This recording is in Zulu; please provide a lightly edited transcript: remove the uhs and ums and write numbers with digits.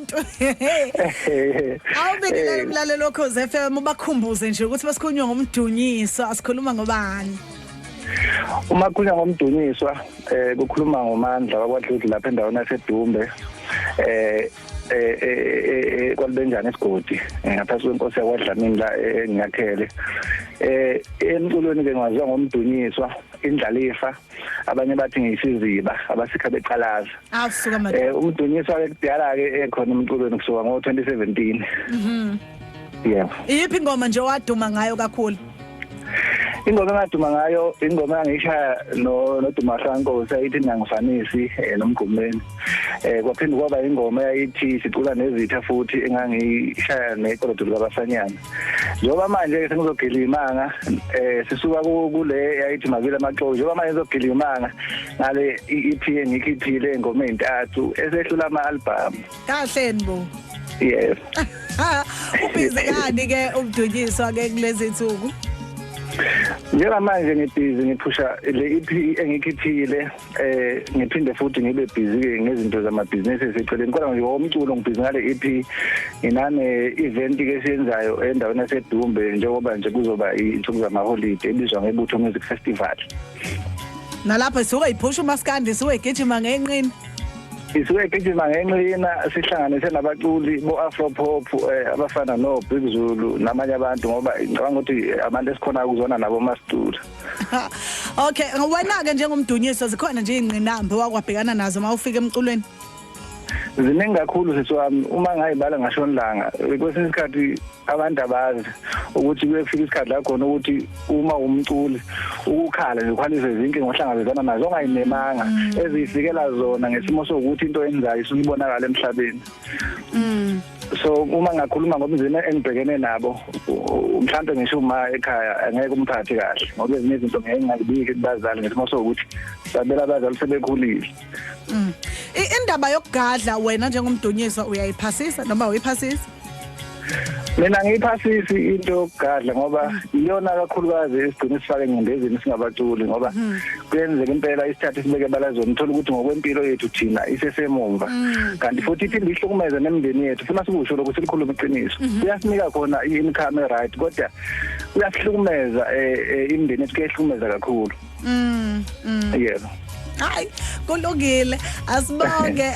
umuntu. Awubingelele umlaleli woKhozi FM, ubakhumbuze nje ukuthi basikhulunywa ngomdunyiswa, asikhuluma ngobani? Uma kukhulunywa ngomdunyiswa, kukhuluma ngoMandla wakwaDludlu lapha endaweni yaseDumbe. Kwalibenjani isigodi ngaphansi kwenkosi yakwaDlamini la engiyakhele. Emculweni ke ngaziwa ngomdunyiswa, indlalifa, abanye bathi ngiyisiziba abasikha beqalaza. Awusuka madodana. Umdunyiswa ke kudala ke ekhona emculweni kusuka ngo-2017. Yebo. Iyiphi ingoma nje waduma ngayo kakhulu? Ingoma engaduma ngayo, ingoma engishaya no noDuma Franco, sayithi Nangifanisi noMgqumeni. Kwaphinde kwaba ingoma eyayithi Sicula Nezitha futhi engangishaya neqodo likabasanyana. Njengoba manje ke sengizogilimanga, sisuka kule yayithi Mabili Amaxoxo, njengoba manje ngizogilimanga ngale i-EP engikhiphile, ingoma ezintathu esehlula ama-album. Kahle bo. Yes. Ubhizi kani ke umdunyiswa ke kulezi insuku? Njengamanje ngibhizi ngiphusha le EP engikhiphile, ngiphinde futhi ngibe busy ke ngezinto zamabhizinisi eseceleni, kodwa nje ngomculo ngibhizi ngale EP. Nginane event ke esiyenzayo endaweni yaseDumbe, njengoba nje kuzoba insuku zamaholide, ebizwa ngeButho Music Festival. Nalapho isuke iphusha umaskandi, isuke igijima ngenqini. Isuke igijima ngenqina, sihlanganise nabaculi bo-afro pop, abafana no-Big Zulu namanye abantu, ngoba ngicabanga ukuthi abantu esikhona ukuzona nabo masicula. Okay, wena ke njengomdunyiswa, zikhona nje ingqinamba wakwabhekana nazo mawufika emculweni? Ziningi kakhulu, sisi wami, uma ngayibala ngashona langa. Kwesinye isikhathi abantu abazi ukuthi kuye kufika isikhathi la khona ukuthi uma umculi ukukhala nje ukhaliswe izinkinga ohlangabezana nazo ongayimemanga, eziyifikela zona ngesimo sokuthi into oyenzayo isuke ibonakala emhlabeni. So uma ngakhuluma ngobunzima engibhekene nabo, mhlawumbe ngisho uma ekhaya angeke umphathe kahle, ngoba ezinye izinto ngeke ngingazibiki kubazali ngesimo sokuthi sabela abazali sebekhulile. Indaba yokugadla, wena njengomdunyiswa uyayiphasisa noma uyiphasisa? Mina ngiyiphasisi into yokugadla, ngoba iyona kakhulukazi esigcina sifake engcindezini singabaculi, ngoba kuyenzeka impela isithathu sibeke ebalazweni, uthola ukuthi ngokwempilo yethu thina isesemumva, kanti futhi iphinde ihlukumeze nemindeni yethu. Funa sikusho lokhu, silikhuluma iqiniso. Kuyasinika khona i-income e-right, kodwa kuyasihlukumeza, imindeni yethu kuyahlukumeza kakhulu. Yebo. Hayi, kulungile, asibonge.